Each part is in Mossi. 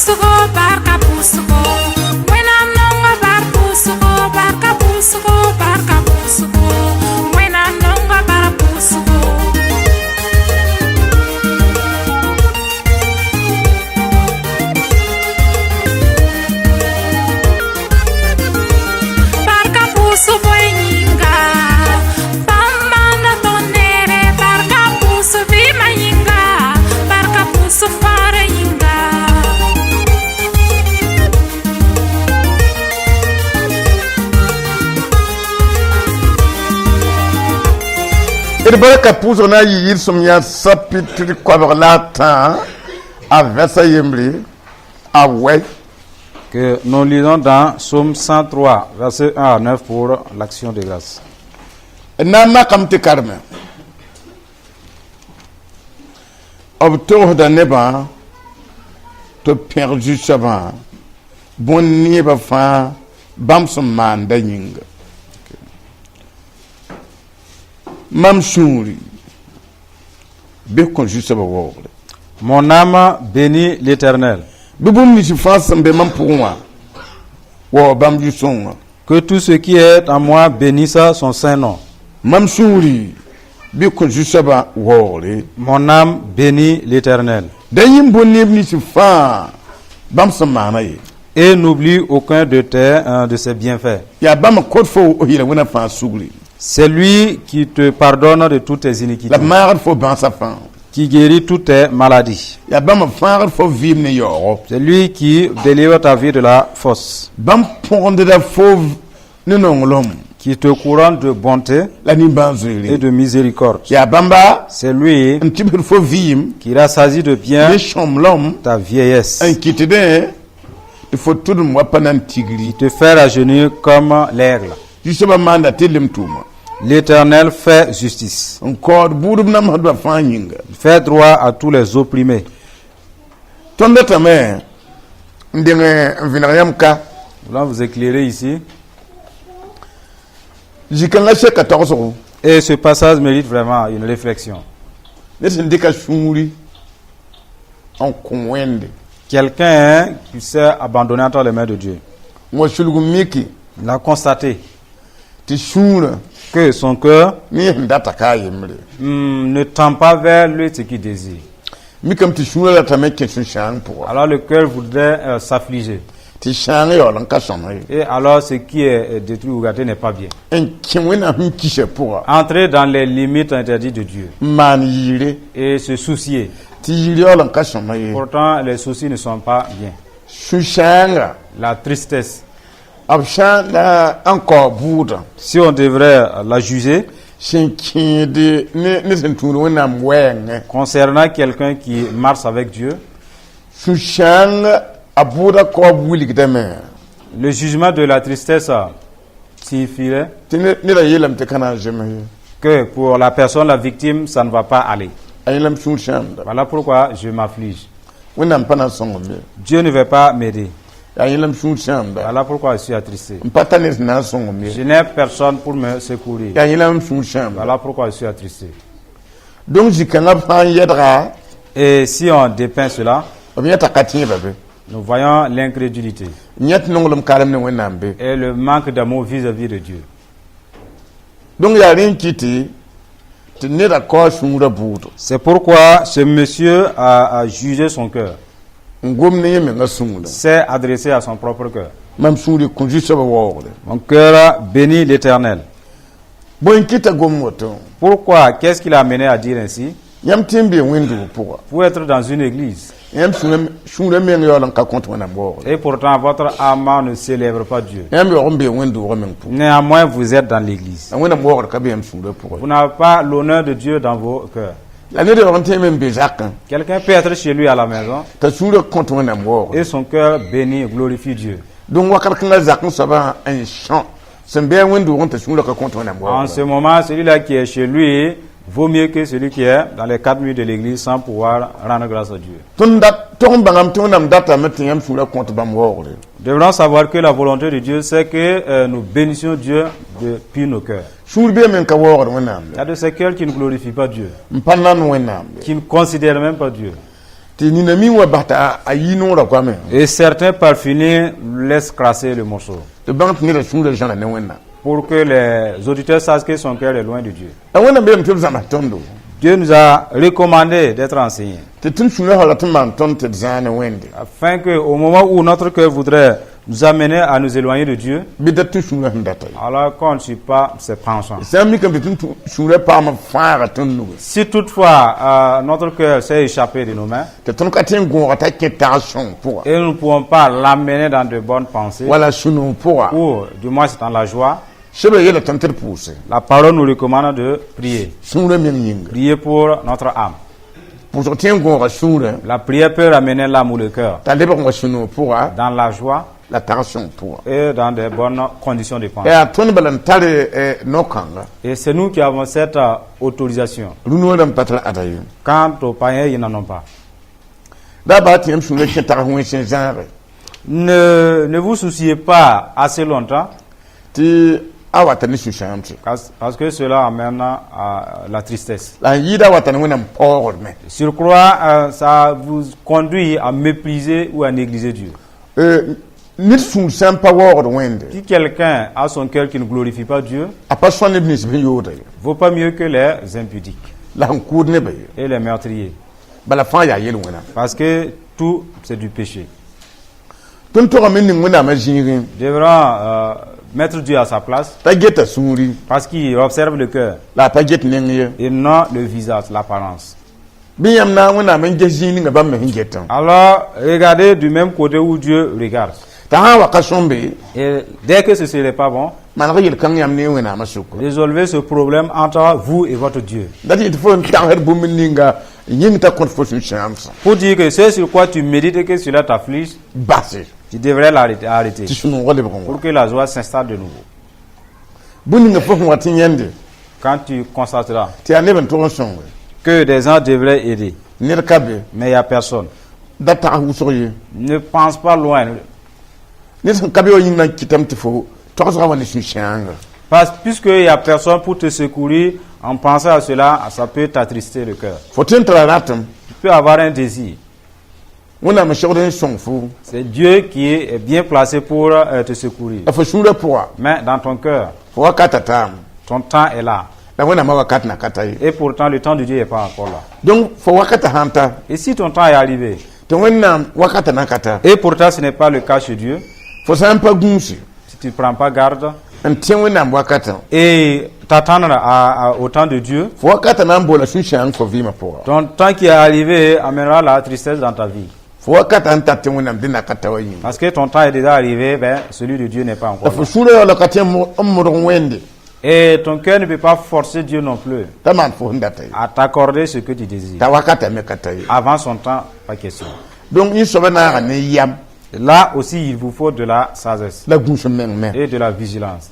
pʋʋsgo, barka pʋʋsgo. Wẽnnaam nonga bar pʋʋsgo, barka pʋʋsgo, barka pʋʋsgo. Wẽnnaam nonga bar pʋʋsgo. Barka pʋʋsg bõe yĩnga, bãmb maanda tõnd neere. Barka pʋʋs vɩɩmã yĩnga, barka pʋʋs fãarã yĩnga. D barka pʋʋsg na n yɩ yɩlsem yã sapitr koabg la a tã a vɛsa yembre a wɛ. Que nous lisons dans Psaume 103, versets 1 à 9 pour l'action de grâce. D na n makame tɩ karme b togsda nebã tɩ b pẽg zu-soabã bõn-neebã fãa bãmb sẽn maanda yĩnga. Mam sũuri bɩ kõ zu-soabã waoogre. Mon âme bénit l'Éternel. Bɩ bũmb nins fãa sẽn be mam pʋgẽ wã waoog bãmb yʋ-sõngã. Que tout ce qui est en moi bénisse son saint nom. Mam sũuri bɩ kõ zu-soabã waoogre. Mon âme bénit l'Éternel. Da yĩm bõn-neeb nins fãa bãmb sẽn maana ye. Et n'oublie aucun de ses bienfaits. Yaa bãmb n kõt fo f yel wẽna fãa sugri. C'est lui qui te pardonne de toutes tes iniquités, La b maagd fo bãasã fãa. qui guérit toutes tes maladies. Yaa bãmb n fãagd fo vɩɩm ne yaoogo. C'est lui qui délivre ta vie de la fosse, Bãmb põgendda fo ne nonglem qui te couronne de bonté la nimbãan-zoeere. et de miséricorde. Yaa bãmba C'est lui n tɩbsd fo vɩɩm qui rassasie de bien ne sõmblem ta vieillesse, n kɩtdẽ tɩ fo tʋdem wa pa na n tigri. qui te fait rajeunir comme l'aigle. Zu-soabã maanda tɩrlem tʋʋma. L'Éternel fait justice. N kaood buudb namsdbã fãa yĩnga. Il fait droit à tous les opprimés. Tõnd datame n deng n vẽneg yãmb ka. Nous allons vous éclairer ici. Zĩ-kãngã seka tagsgo. Et ce passage mérite vraiment une réflexion. Ned sẽn dɩka sũuri n kõ Wẽnde. Quelqu'un qui s'est abandonné entre les mains de Dieu. N wa sulg n miki Il a constaté tɩ sũurã que son cœur ne sẽn data ka a yembre. Ne tend pas vers lui ce qu'il désire. Mikame tɩ sũurã ratame kẽ sũ-sãang pʋga. Alors le cœur voudrait s'affliger. Tɩ sãang yaool n ka sõma ye. Et alors ce qui est détruit ou gâté n'est pas bien. N kẽ Wẽnnaam sẽn kisa pʋga. Entrer dans les limites interdites de Dieu N maan yɩɩre. Et se soucier. Tɩ yɩɩr yaool n ka sõma ye. Pourtant, les soucis ne sont pas bien. Sũ-sãanga La tristesse, b sã n na n kao bʋʋdã si on devrait la juger sẽn kẽede ne ne sẽn tũud Wẽnnaam wɛɛngẽ. Concernant quelqu'un qui marche avec Dieu, Sũ-sãang a bʋʋda kaoob wilgdame le jugement de la tristesse signifierait tɩ neda yeelame tɩ ka na n zems ye. Que pour la personne, la victime, ça ne va pas aller. A yẽlame sũur sãamda. Voilà pourquoi je m'afflige. Wẽnnaam pa na n sõngem ye. Dieu ne va pas m'aider. Yaa yẽlame sũur sãamda. Voilà pourquoi je suis attristé. N pa tar ned sẽn na n sõngem ye. Je n'ai personne pour me secourir. Yaa yẽlame sũur sãamda. Voilà pourquoi je suis attristé. Donc zĩ-kãngã fãa n yɛdga Et si on dépeint cela, b yẽta ka tẽebã be. Nous voyons l'incrédulité N yãt nonglem karem ne Wẽnnaam be. Et le manque d'amour vis-à-vis de Dieu. Donc yaa rẽ n kɩtɩ tɩ neda kao sũurã bʋʋdo. C'est pourquoi ce monsieur a jugé son cœur, N gom ne yẽ menga sũurã. S'est adressé à son propre cœur. Mam sũuri kõ zu-soabã waoogre. Mon cœur bénit l'Éternel. Bõe n kɩta gom woto? Pourquoi? Qu'est-ce qui l'a amené à dire ainsi? Yãmb tɩ n bee wẽnd-doog pʋga. Pour être dans une église. Yãmb sũurã meng yaool n ka kõt Wẽnnaam waoogre. Et pourtant, votre âme ne célèbre pas Dieu. Yãmb yaoog n bee wẽnd-doogã meng pʋgẽ. Néanmoins, vous êtes dans l'église. La Wẽnnaam waoogr ka be yãmb sũurã pʋgẽ. Vous n'avez pas l'honneur de Dieu dans vos cœurs. La ned yaoog n tõe me n be zakẽ Quelqu'un peut être chez lui à la maison t'a sũurã kõt Wẽnnaam waoogre. Et son cœur bénit et glorifie Dieu. Donc wakat kãngã zakẽ soabã n sõ sẽn bɩ a wẽnd-doogẽ t'a sũurã ka kõt Wẽnnaam En waoogre. ce moment, celui-là qui est chez lui vaut mieux que celui qui est dans les quatre murs de l'église sans pouvoir rendre grâce à Dieu. Tõnd dat tog n bãngame tɩ Wẽnnaam datame tɩ yãmb sũurã kõt bãmb waoogre. Nous devrons savoir que la volonté de Dieu, c'est que nous bénissions Dieu depuis nos cœurs. Sũur bee me n ka waoogd Wẽnnaam. Il y a de ces cœurs qui ne glorifient pas Dieu, N pa nan Wẽnnaam. Qui ne considèrent même pas Dieu. Tɩ nina mi wa bas t'a a yi noorã goame. Et certains, par finir, laissent crasser le morceau. Tɩ bãng tɩ neda sũurã zãra ne Wẽnnaam. Pour que les auditeurs sachent que son cœur est loin de Dieu. La Wẽnnaam beelame tɩ b zãms tõndo. Dieu nous a recommandé d'être enseignés. Tɩ tõnd sũurã sã rat n maan tõnd tɩ d zãag ne Wẽnde. Afin qu'au moment où notre cœur voudrait nous amener à nous éloigner de Dieu, bɩ dat tɩ sũurã sẽn data ye. alors qu'on ne suit pas ses pensées. Sã n mikame tɩ tõnd sũurã paam fãaga tõnd nugu. Si toutefois notre cœur s'est échappé de nos mains tɩ tõnd ka tõe n gõoga t'a kẽ tag sõng pʋga et nous ne pouvons pas l'amener dans de bonnes pensées, wala sũ-noog pʋga, ou du moins c'est dans la joie, sebra yeela tõnd tɩ d pʋʋse. La parole nous recommande de prier. Sũurã meng yĩnga. Prier pour notre âme. Pʋʋsg tõe n gõoga sũurã La prière peut ramener l'âme ou le cœur t'a lebg n wa sũ-noog pʋga dans la joie la tag sõng pʋga. Et dans de bonnes conditions de pensée. Yaa tõnd bala n tar no-kãnga. Et c'est nous qui avons cette autorisation. Rũ-noor rãmb pa tar ada ye. Quant aux païens, ils n'en ont pas. La baa tɩ yãmb sũurã kẽ tag wẽns n zãage. Ne vous souciez pas assez longtemps tɩ a wata ne sũ-sãamse. parce que cela amène à la tristesse. La n yɩɩda wata ne Wẽnnaam paoogr me. Surcroît, ça vous conduit à mépriser ou à négliger Dieu. Ned sũur sã n pa waoogd Wẽnde, Si quelqu'un a son cœur qui ne glorifie pas Dieu, a pa sõa neb nins sẽn yooda ye. Vaut pas mieux que les impudiques La sẽn kʋʋd nebã ye. Et les meurtriers. Bala fãa yaa yel-wẽna. Parce que tout, c'est du péché. Tõnd togame ning Wẽnnaamã zĩigẽ. Devront mettre Dieu à sa place T'a geta sũuri. Parce qu'il observe le cœur La a pa get neng ye. Et non le visage, l'apparence. Bɩ yãmb na n Wẽnnaam n ges zĩig ninga bãmb me sẽn getã. Alors, regardez du même côté où Dieu regarde. T'a sã n wa ka sõmbe, Et dès que ce ne serait pas bon, maneg yel-kãng yãmb ne Wẽnnaamã sʋka. Résolvez ce problème entre vous et votre Dieu. Dat yetɩ fo n tagsd bũmb ninga yĩng t'a kõt fo sũ-sãamsã. Pour dire que ce sur quoi tu médites et que cela t'afflige, Base. Tu devrais l'arrêter, arrêter Tɩ sũ-noogã lebg n wa. Pour que la joie s'installe de nouveau. Bũmb ninga fo sẽn wa tɩ yãnde Quand tu constateras tɩ yaa neb n tʋg n sõnge, que des gens devraient aider, ned ka be, mais il n'y a personne. Da tag wʋsg ye. Ne pense pas loin. Ned sẽn ka be wa yĩng na n kɩtame tɩ fo togsga wa ne sũ-sãanga. Parce puisqu'il n'y a personne pour te secourir, en pensant à cela, ça peut t'attrister le cœur. Fo tõe n tara ratem. Tu peux avoir un désir. Wẽnnaam n segd n sõng fo. C'est Dieu qui est bien placé pour te secourir. La fo sũurã pʋga. Mais dans ton cœur, fo wakata taam. Ton temps est là. La Wẽnnaamã wakat na ka ta ye. Et pourtant, le temps de Dieu n'est pas encore là. Donc fo wakata sãn ta, Et si ton temps est arrivé, tɩ Wẽnnaam wakata na ka ta, et pourtant ce n'est pas le cas chez Dieu, fo sã n pa gũusi si tu ne prends pas garde n tẽ Wẽnnaam wakatã, et t'attendre au temps de Dieu, fo wakata na n boola sũ-sãang fo vɩɩmã pʋga. Ton temps qui est arrivé amènera la tristesse dans ta vie. Fo wakata n tar tɩ Wẽnnaam dẽ na ka ta wa yĩnga. Parce que ton temps est déjà arrivé, ben, celui de Dieu n'est pas La encore fo là. sũurã yaoola ka tẽ n modg Wẽnde Et ton cœur ne peut pas forcer Dieu non plus t'a maan fo sẽn data ye. À t'accorder ce que tu désires. T'a wakata me ka ta ye. Avant son temps, pas question. Donc yẽ soaba naaga ne yam. Là aussi, il vous faut de la sagesse La gũus meng me. Et de la vigilance.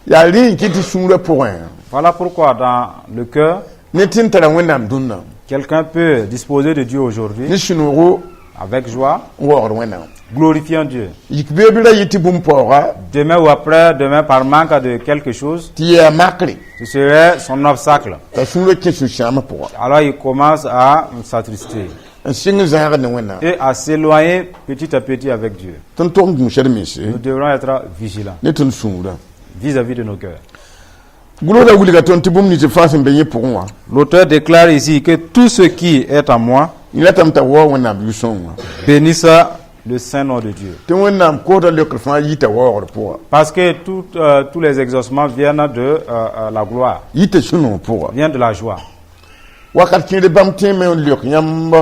Yaa rẽ n kɩ tɩ sũurã pʋgẽ, Voilà pourquoi dans le cœur, ne tɩ n tara Wẽnnaam dũnna quelqu'un peut disposer de Dieu aujourd'hui ne sũ-noogo avec joie, n waoogd Wẽnnaam. Glorifiant Dieu. Yik beoog ra yɩ tɩ bũmb paooga Demain ou après, demain, par manque de quelque chose, tɩ yaa makre ce serait son obstacle. T'a sũurã kẽ sũ-sãamã pʋga Alors il commence à s'attrister n sɩng zãagd ne Wẽnnaam. Et à s'éloigner petit à petit avec Dieu. Tõnd tog n gũusd mense Nous devrons être vigilants ne tõnd sũurã. Vis-à-vis de nos cœurs. Gʋlsdã wilga tõnd tɩ bũmb nins fãa sẽn be yẽ pʋgẽ wã, L'auteur déclare ici que tout ce qui est en moi yẽ ratame t'a waoog Wẽnnaam yʋ-sõng wã. Bénisse le saint nom de Dieu. Tɩ Wẽnnaam koosda leokr fãa yita waoogr pʋga. Parce que tous les exaucements viennent de la gloire, Yita sũ-noog pʋga. Viennent de la joie. Wakat kẽere bãmb tẽeme n leok yãmb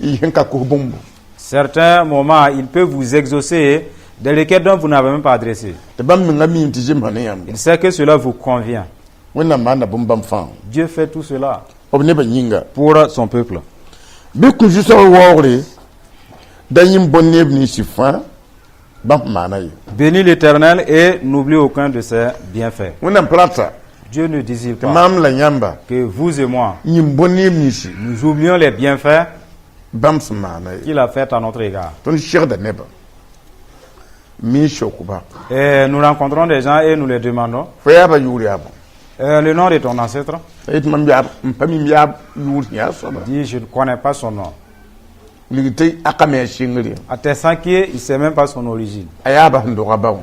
y sẽn ka kos bũmbu. Certains moments, il peut vous exaucer des requêtes dont vous n'avez même pas adressées. Tɩ bãmb menga miime tɩ zemsã ne yãmb. Il sait que cela vous convient. Wẽnnaam maanda bũmb bãmb fãa Dieu fait tout cela b nebã yĩnga. Pour son peuple. Bɩ kõ zu-soabã waoogre da yĩm bõn neb ninsi fãa bãmb maana ye. Bénis l'Éternel et n'oublie aucun de ses bienfaits. Wẽnnaam pa rata Dieu ne désire tɩ pas maam la yãmba que vous et moi, yĩm bõn neb ninsi nous oublions les bienfaits bãmb sẽn maana ye. Qu'il a fait à notre égard. Tõnd segda nebã mi sokba. Et nous rencontrons des gens et nous les demandons Fo yaabã yʋʋr yaa bõ? Le nom de ton ancêtre. T'a yetɩ mam yaab n pa mim yaab yʋʋr sẽn yaa soaba. Dit, je ne connais pas son nom. Wilg tɩ a ka me a sɩngr. Attestant qu'il ne sait même pas son origine. A yaaba sẽn dog a ba wã.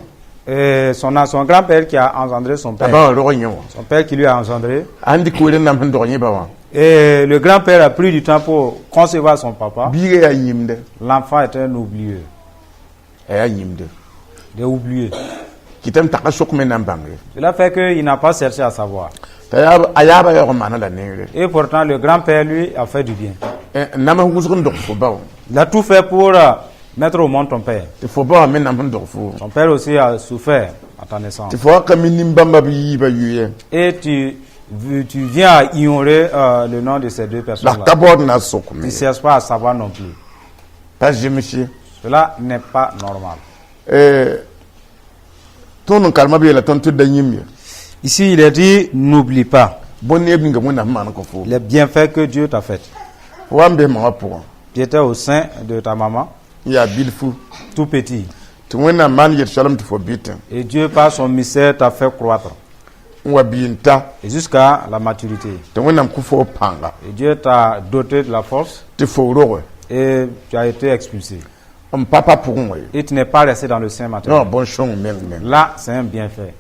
Et son grand-père qui a engendré son A père. ba wã rog yẽ wã. Son père qui lui a engendré. A sẽn dɩk weer n nam sẽn dog yẽ ba wã. Et le grand-père a pris du temps pour concevoir son papa. Biigã yaa yĩmde. L'enfant était un oublieux. A yaa yĩmde. Il est oublié. Kɩtame t'a ka sok me na n bãng ye. Cela fait qu'il n'a pas cherché à savoir. T'a yaab a yaabã yaoog n maana la nengre. Et pourtant, le grand-père, lui, a fait du bien. N nams wʋsg n dog fo ba wã. Il a tout fait pour mettre au monde ton père. Tɩ fo ba wã me nam sẽn dog fo. Ton père aussi a souffert à ta naissance. Tɩ fo wa ka mi nin-bãmba b yiibã yʋ. Et tu viens à ignorer le nom de ces deux La personnes-là. Ka baood na sok Tu me. ne cherches pas à savoir non plus. Pa zems ye. Cela n'est pas normal. Tõnd n karemã b yeela tõnd tɩ da yĩmb ye. Ici, il est dit, n'oublie pas Bõn-neeb ninga Wẽnnaam sẽn maan kõ fo. Les bienfaits que Dieu t'a fait. Fo wa n bes mangã pʋgã. Tu étais au sein de ta maman, n yaa bilfu. Tout petit. Tɩ Wẽnnaam maan yel-soalem tɩ fo bɩtẽ. Et Dieu, par son mystère, t'a fait croître. N wa bii n ta. Et jusqu'à la maturité. Tɩ Wẽnnaam kʋ fo pãnga. Et Dieu t'a doté de la force Tɩ fo roge. Et tu as été expulsé. N pa pa pʋgẽ wa ye. Et tu n'es pas resté dans le sein maternel. Non, bõn-sõng meng meng. Là, c'est un bienfait.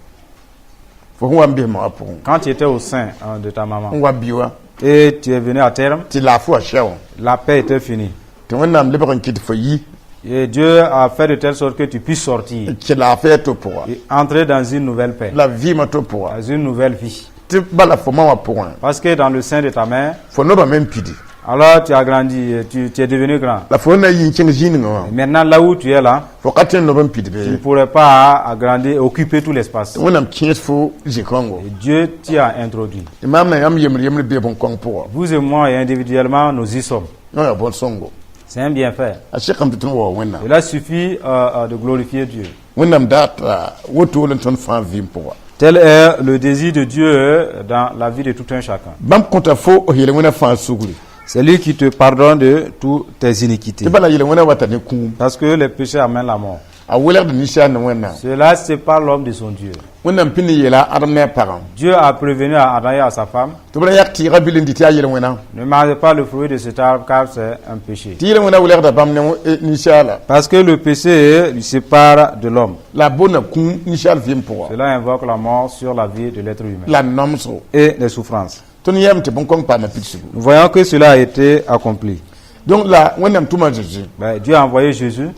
Fo sẽn wa n bes mangã pʋgẽ. Quand tu étais au sein, hein, de ta maman N wa bi wã. Et tu es venu à terme, Tɩ laafɩ wã sɛ wã. La paix était finie. Tɩ Wẽnnaam lebg n kɩt fo yi. Et Dieu a fait de telle sorte que tu puisses sortir N kɩ laafɩ to pʋga. Et entrer dans une nouvelle paix, La vɩɩmã to pʋga. Dans une nouvelle vie. Tɩ bala fo ma wã pʋgẽ. Parce que dans le sein de ta mère, Fo noba me n pidi. Alors tu as grandi, et tu es devenu grand. La fo na yi n kẽng zĩningã wã. Et maintenant, là où tu es là, Fo ka tõe n nob n pid tu ne be. Pourrais pas agrandir et occuper tout l'espace. Wẽnnaam kẽes fo zĩ-kãngo. Et Dieu t'y a introduit. Tɩ maam na yãmb yembr yembr bee bõn-kõng pʋga. Vous et moi, et individuellement, nous y sommes. Yõ yaa bõn-sõngo. C'est un bienfait. A sɩkame tɩ tõnd wa Wẽnnaam. Il a suffi de glorifier Dieu. Wẽnnaam data woto la tõnd fãa vɩɩm pʋga. Tel est le désir de Dieu dans la vie de tout un chacun. Bãmb kõta fo yel wẽnna fãa sugri. C'est lui qui te pardonne de toutes tes iniquités. Tɩ bala yel wẽnna wata ne kũum. Parce que les péchés amènent la mort. A welgd ninsaal ne Wẽnnaam. Cela sépare l'homme de son Dieu. Wẽnnaam pĩnd n yeela Adem ne a pagã. Dieu a prévenu à Adam et à sa femme, Tɩ b ra yak tɩɩgã bil n dɩ tɩ yaa yel-wẽna. Ne mangez pas le fruit de cet arbre car c'est un péché. Tɩ yel-wẽna welgda bãmb ne ninsaala. Parce que le péché lui sépare de l'homme. La a boonda kũum ninsaal vɩɩm pʋga. Cela invoque la mort sur la vie de l'être humain La namsgo. Et les souffrances. Tõnd yãame tɩ bõn-kõng paama pidsgu. Nous voyons que cela a été accompli. Donc la Wẽnnaam tʋma a Zeezi. Ben, Dieu a envoyé Jésus.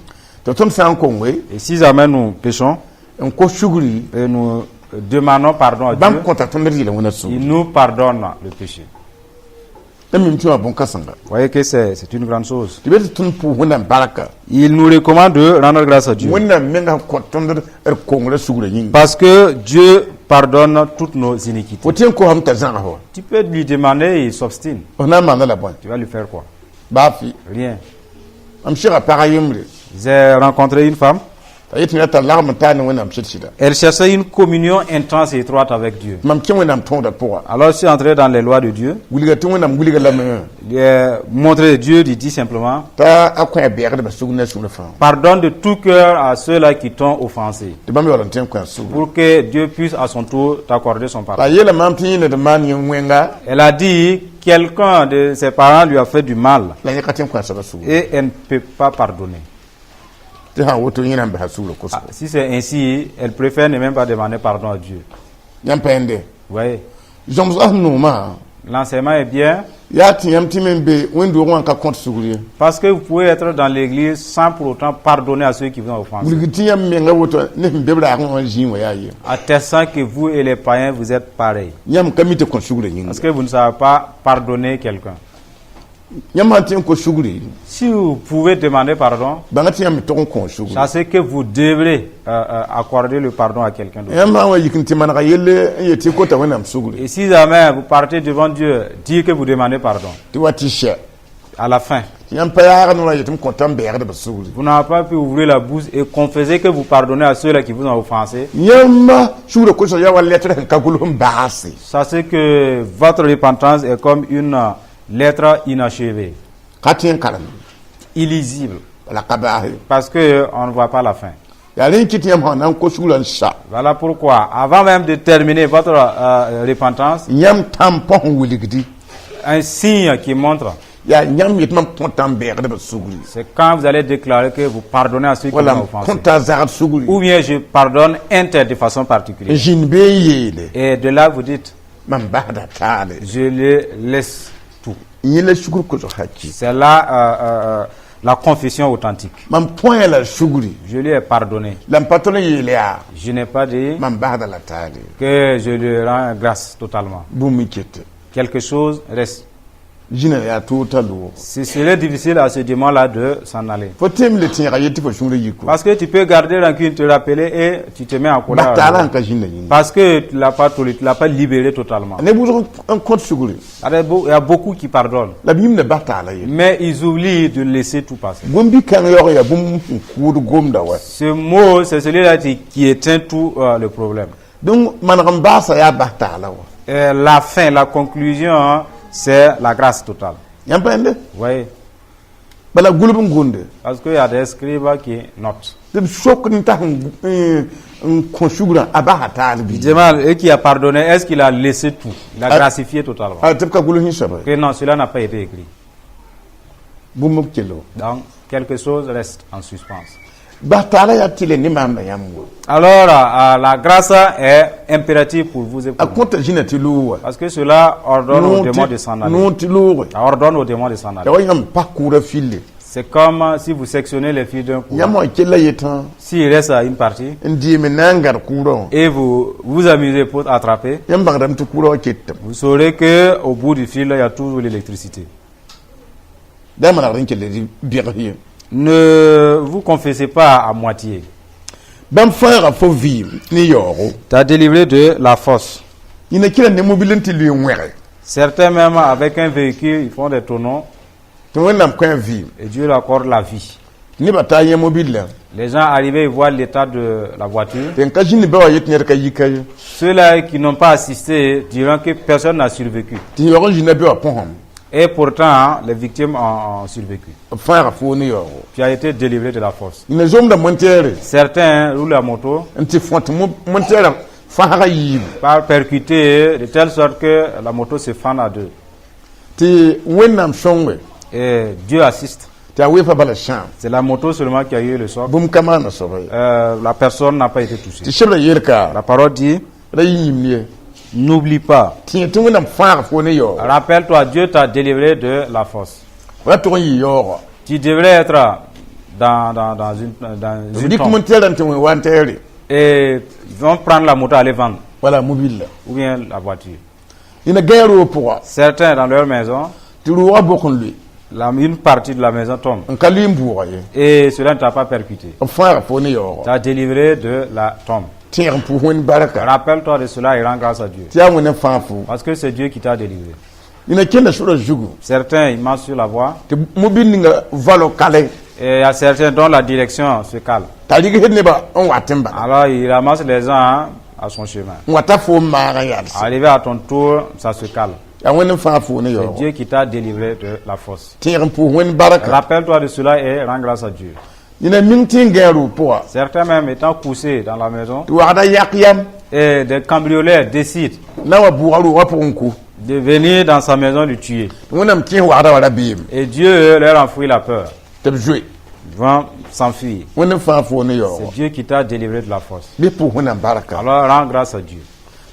Tɩ tõnd sã n konge. Et si jamais nous péchons N kos sugri. Et nous demandons pardon à Dieu, Bãmb kõta tõnd d yel-wẽna sugri. Il nous pardonne le péché. La mim tɩ wã bõn-kãsenga. Vous voyez que c'est une grande chose. Tɩ be tɩ tõnd pʋʋs Wẽnnaam barka. Il nous recommande de rendre grâce à Dieu. Wẽnnaam menga sẽn kõt tõnd d kongrã sugrã yĩnga. Parce que Dieu pardonne toutes nos iniquités. Fo tõe n kosame t'a zãgs wa. Tu peux lui demander et il s'obstine. F na n maanda la bõe? Tu vas lui faire quoi? Baa fɩ. Rien. Mam sega pag a yembre. J'ai rencontré une femme. T'a yet tɩ t'a lagm n taa ne Wẽnnaam sɩd-sɩda. Elle cherchait une communion intense et étroite avec Dieu. Mam kẽ Wẽnnaam tõodã pʋga. Alors je suis entré dans les lois de Dieu. Wilga tɩ Wẽnnaam wilga lame. Il a montré Dieu, il dit simplement, T'a a kõ a bɛɛgdbã sugr ne a sũurã fãa. Pardonne de tout cœur à ceux-là qui t'ont offensé. Tɩ bãmb yaool n tõe n kõ a sugr. Pour que Dieu puisse à son tour t'accorder son pardon. La yeela maam tɩ yẽ ned maan yẽ wẽnga. Elle a dit, quelqu'un de ses parents lui a fait du mal La yẽ ka tõe n kõ a soabã sugr. Et elle ne peut pas pardonner. Tɩ sã n woto yẽ na n basa sugrã kosgo. Ah, si c'est ainsi, elle préfère ne même pas demander pardon à Dieu. Yãmb pa yẽnde. Vous voyez, Zõmsgã sẽn noomã. L'enseignement est bien Yaa tɩ yãmb tɩ me n be wẽnd-doogẽ wã n ka kõt sugr ye. Parce que vous pouvez être dans l'église sans pour autant pardonner à ceux qui vous ont offensé. Wilg tɩ yãmb menga woto ne sẽn be b raagẽ wã zĩig wã yaa ye. Attestant que vous et les païens, vous êtes pareils. Yãmb ka mi tɩ kõ sugrã yĩnga. Parce que vous ne savez pas pardonner quelqu'un. Yãmb sã n tõe n kos sugri. Si vous pouvez demander pardon, Bãnga tɩ yãmb me tog n kõ sugri. Sachez que vous devrez accorder le pardon à quelqu'un d'autre. Yãmb sã n wa yik n tɩ manega yelle n yet tɩ kota Wẽnnaam sugri. Et si jamais vous partez devant Dieu, dire que vous demandez pardon, Tɩ wa tɩ sɛ. À la fin, Tɩ yãmb pa yaagd wã yetɩ m kõta n bɛɛgdbã sugri. Vous n'avez pas pu ouvrir la bouche et confesser que vous pardonnez à ceux-là qui vous ont offensé. Yãmba sugrã kosg yaa wa letr sẽn ka gʋls n baase. Sachez que votre repentance est comme une lettre inachevée, Ka tõe n karem. Illisible, Bala ka baase. Parce qu'on ne voit pas la fin. Yaa rẽ n kɩt yãmb sã na n kos sugrã n sa. Voilà pourquoi, avant même de terminer votre repentance, Yãmb tãm põ sẽn wilgdi. Un signe qui montre, Yaa yãmb yet mam kõta n beegd b sugri. C'est quand vous allez déclarer que vous pardonnez à ceux qui Wala vous ont m offensé. kõta zagd sugri. Ou bien je pardonne un tel de façon N particulière. zĩnd bee n yeele. Et de là, vous dites, Mam basda taale. Je le laisse tout. Yẽ la sugr kosg haki. C'est là la confession authentique. Mam põe la sugri. Je lui ai pardonné. La m pa tõd n yeele yaa. Je n'ai pas dit Mam basda la taale. Que je lui rends grâce totalement. Bũmb n kete. Quelque chose reste. Zĩna yaa toog t'a loog. Ce serait difficile à ce démon-là de s'en aller. Fo tẽem le tẽega yet tɩ fo sũurã yiko. Parce que tu peux garder rancune, te rappeler et tu te mets en colère. Bas taala n ka zĩnda yĩnga. Parce que tu ne l'as pas toléré, tu ne l'as pas libéré totalement. Neb wʋsg n kõt sugri. Il y a beaucoup qui pardonnent. La b yĩmda bas taala ye. Mais ils oublient de laisser tout passer. Gom-bi-kãng yaoog yaa bũmb sẽn kʋʋd gomda wa. Ce mot, c'est celui-là qui éteint tout le problème. Donc maneg n baasa yaa bas taala wa. Et la fin, la conclusion, hein, c'est la grâce totale. Yãmb pa yẽnde. Vous voyez? Bala gʋlb n gũnde. Parce qu'il y a des scribes qui notent. Tɩ b sok n tas n n kõ sugrã a basa taal bɩ. Il demande, et qui a pardonné, est-ce qu'il a laissé tout? Il a Ah. gracifié totalement? A tɩ b ka gʋls soaba. Que non, cela n'a pas été écrit. Bũmb b kelg. Donc, quelque chose reste en suspens. Bas taala yaa tɩ le ne maamba yãmb wo. Alors, la grâce est impérative pour vous et A pour moi. kõta zĩna tɩ loog wa. Parce que cela ordonne aux démons de s'en aller. Noor tɩ looge. Ça ordonne aux démons de s'en aller. Ya wa yãmb pa kʋʋda fille. C'est comme si vous sectionnez les fils d'un coup. Yãmb wã kella yetã. S'il reste à une partie, N dɩɩme na n gãd kʋʋdã wã. Et vous vous amusez pour attraper, Yãmb bãngdame tɩ kʋʋdã wã ketame. Vous saurez que au bout du fil, il y a toujours l'électricité. Da manegd n kell tɩ bɩgs ye. Ne vous confessez pas à moitié. Bãmb fãaga fo vɩɩm ne yaoogo. Tu as délivré de la force. Yĩna kɩra ne mobil n tɩ lʋɩ n wẽge. Certains même avec un véhicule, ils font des tonneaux Tɩ Wẽnnaam kõ a vɩɩm. Et Dieu leur accorde la vie. Nebã taa yẽ mobil la. Les gens arrivaient, ils voient l'état de la voiture. Tɩ n ka zĩnd ba wa yet ned ka yi ka ye. Ceux-là qui n'ont pas assisté diront que personne n'a survécu. Tɩ yaoog n zĩnda be wã põsame. Et pourtant, les victimes ont survécu. B fãaga foo ne yaoogo. Tu as été délivré de la force. Yĩna zomda montɛɛre. Certains roulent la moto N tɩ fõt montɛɛrã fãsga yiibu. Par percuter de telle sorte que la moto se fend à deux. Tɩ Wẽnnaam sõnge. Et Dieu assiste. Tɩ a weefã bala sãam. C'est la moto seulement qui a eu le choc. Bũmb ka maana soaba ye. La personne n'a pas été touchée. Tɩ sebra yeelka. La parole dit, Ra yɩ yĩmb ye. N'oublie pas. Tẽ tɩ Wẽnnaam fãag fo ne yaoogo. Rappelle-toi, Dieu t'a délivré de la force. Ra tʋg n yɩ yaoogã. Tu devrais être dans une Dɩk tombe. montɛɛrã n tɩ wẽ wa n tɛɛre. Et ils vont prendre la moto, aller vendre. Wala mobil la. Ou bien la voiture. Yẽna gãe roog pʋga. Certains dans leur maison, Tɩ roogã bok n lʋɩ. Une partie de la maison tombe. N ka lʋɩ n bʋʋga ye. Et cela ne t'a pas percuté. B fãaga fo ne yaoogã. Tu as délivré de la tombe. Tẽeg n pʋʋs Wẽnd barka. Rappelle-toi de cela et rends grâce à Dieu. Tɩ yaa Wẽnd n fãag fo. Parce que c'est Dieu qui t'a délivré. Yẽna kẽnda sora zugu. Certains, ils marchent sur la voie. Tɩ mobil ninga valo kale. Et il y a certains dont la direction se cale. T'a rɩgsd nebã n wat n bala. Alors il ramasse les gens, hein, à son chemin. N wata fo n maag n yalse. Arrivé à ton tour, ça se cale. Yaa Wẽnd n fãag fo ne C'est yaoogã. Dieu qui t'a délivré de la force. Tẽeg n pʋʋs Wẽnd barka. Rappelle-toi de cela et rends grâce à Dieu. Yẽna ming tɩ n gãe roog pʋga. Certains même étant couchés dans la maison, Tɩ wagda yak yam. Et des cambrioleurs décident Na wa bʋʋga roogã pʋgẽ ku. De venir dans sa maison le tuer. Tɩ Wẽnnaam kẽes wagda wa rabeem. Et Dieu leur enfouit la peur. Tɩ b zoe. Ils vont s'enfuir. Wẽnd n fãag fo ne yaoogã. C'est Dieu qui t'a délivré de la force. Bɩ pʋʋs Wẽnnaam barka. Alors rends grâce à Dieu.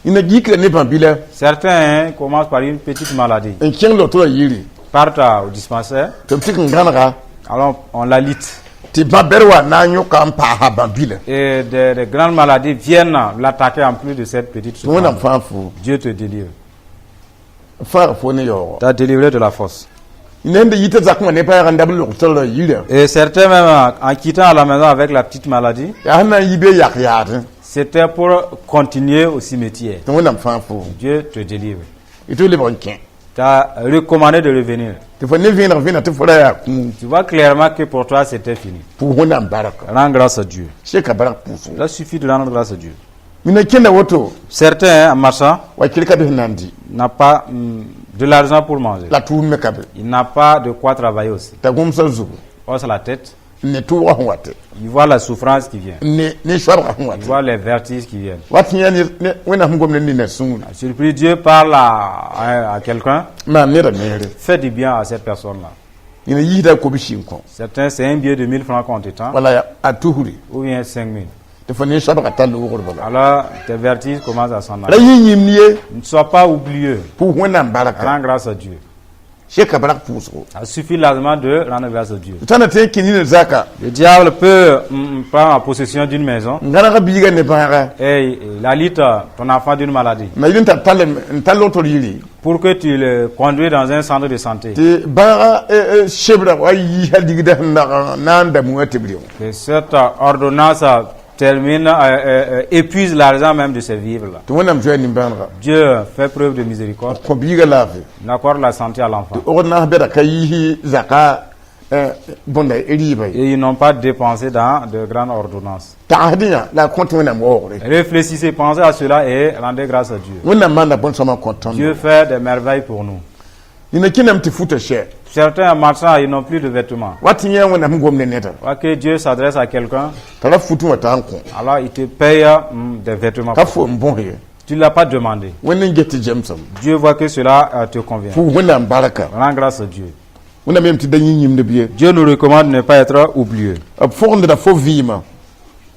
Yẽna yikra ne bãbila. Certains, hein, commencent par une petite maladie, N kẽng lotora yiri. Partent au dispensaire, Tɩ b tɩk n gãnega. Alors on l'alite. Tɩ bã-bɛr wa na n yõka n paasa bãbila. Et des grandes maladies viennent l'attaquer en plus de cette petite Tɩ Wẽnnaam souffrance. fãag fo. Dieu te délivre. N fãag fo ne yaoogã. T'a délivré de la force. Yẽna sẽn da yita zakẽ wã ne paɛɛg n dab n log tɩrlã yirã. Et certains même, en quittant à la maison avec la petite maladie, Yaa sẽn na n yi be yak yaadẽ. C'était pour continuer au cimetière. Tɩ Wẽnnaam fãag fo. Dieu te délivre. Y tɩ lebg n kẽ. T'a recommandé de revenir. Tɩ fo ne vẽeneg vẽneg tɩ fo ra yaa kũum. Tu vois clairement que pour toi, c'était fini. Pʋʋs Wẽnnaam barka. Rends grâce à Dieu. Seka bark pʋʋsgo. Il suffit de rendre grâce à Dieu. Mina kẽnda woto. Certains, en marchant, Wa kɩl ka be sẽn na n dɩ. N'a pas de l'argent pour manger. La tʋʋm me ka be. Il n'a pas de quoi travailler aussi. T'a gũmsã zugu. Hausse la tête. N ne tʋʋgã sẽn wate. Il voit la souffrance qui vient. N ne ne soabgã sẽn Il wate. voit les vertiges qui viennent. Wat yã ne Wẽnnaam sẽn gom ne nina sũuri. Surpris, Dieu parle à quelqu'un, Maan nedã neere. Fais du bien à cette personne-là. Yẽna yiisda kobsi n kõ. Certains, c'est un billet de 1000 francs qu'on te tend, Wala a tusri. Ou bien 5000. Tɩ fo ne soabgã tar loogr bala. Alors, tes vertiges commencent à s'en Ra aller. yɩ yĩmd ye. Ne sois pas oublieux. Pʋʋs Wẽnnaam barka. Rends grâce à Dieu. Seka barak pʋʋsgo. Ça suffit largement de rendre grâce à Dieu. Tõnd tɩ n kẽ nina zaka. Le diable peut prendre la possession d'une maison N gãneg biigã ne bãaga. Et il alité ton enfant d'une maladie Na yɩl n tar tall n tall lotor yiri. Pour que tu le conduis dans un centre de santé. Tɩ bãaga sebra wa yiisa ligda sẽn nag n na n da mũa tɩ b rɩ. Que cette ordonnance termine, épuise l'argent même de ces vivres-là. Tɩ Wẽnnaam zoa nimbãanega. Dieu fait preuve de miséricorde. Kõ biigã laafɩ. Il accorde la santé à l'enfant. Ordonnance bɛda ka yiisi zaka bõnda rɩɩba ye. Et ils n'ont pas dépensé dans de grandes ordonnances. Tagsd yã la a kõt Wẽnnaam waoogre. Réfléchissez, pensez à cela et rendez grâce à Dieu. Wẽnnaam maanda bõn-sõma kõt tõndo. Dieu fait des merveilles pour nous. Nina kẽname tɩ futa sɛ. Certains marchands, ils n'ont plus de vêtements. Wat yã Wẽnnaam sẽn gom ne neda. Voit que Dieu s'adresse à quelqu'un, T'a ra futẽ wã t'a n kõ. Alors il te paye des vêtements. Ka fo n bõs ye. Tu ne l'as pas demandé. Wẽnd n get tɩ zemsem. Dieu voit que cela te convient. Pʋʋs Wẽnnaam barka. Rends grâce à Dieu. Wẽnnaam yem tɩ da yĩ yĩmd b ye. Dieu nous recommande de ne pas être oublieux. B fogenda fo vɩɩmã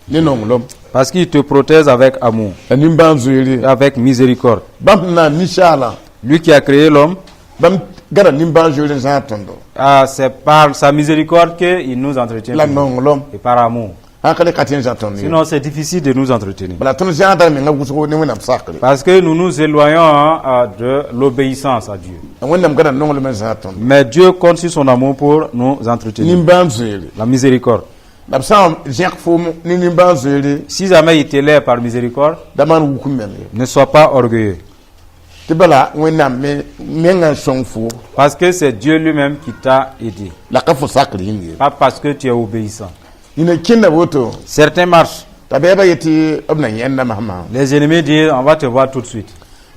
ne nonglem. Parce qu'il te protège avec amour La nimbãan-zoeere. Et avec miséricorde. Bãmb sẽn na n ninsaalã. Lui qui a créé l'homme, Bãmb gãda nimbãan-zoeer n zãag tõndo. Ah, c'est par sa miséricorde qu'il nous entretient La toujours. nonglem. Et par amour. Sã ka le ka tõe n zã tõnd ye. Sinon, c'est difficile de nous entretenir. Bala tõnd zãagda menga wʋsgo ne Wẽnnaam sakre. Parce que nous nous éloignons, hein, de l'obéissance à Dieu. La Wẽnnaam gãda nonglem n zãag tõndo. Mais Dieu compte sur son amour pour nous entretenir. Nimbãan-zoeere. La miséricorde. La b sã n zẽk foom ne nimbãan-zoeere. Si jamais il t'élève par miséricorde, Da maan wuk n meng ye. Ne sois pas orgueilleux. Tɩ bala Wẽnnaam me mengã n sõng fo. Parce que c'est Dieu lui-même qui t'a aidé. La ka fo sakr yĩng ye. Pas parce que tu es obéissant. Nina kẽnda woto. Certains marchent. T'a bɛɛba yetɩ b na yẽnda masmã. Les ennemis disent, on va te voir tout de suite.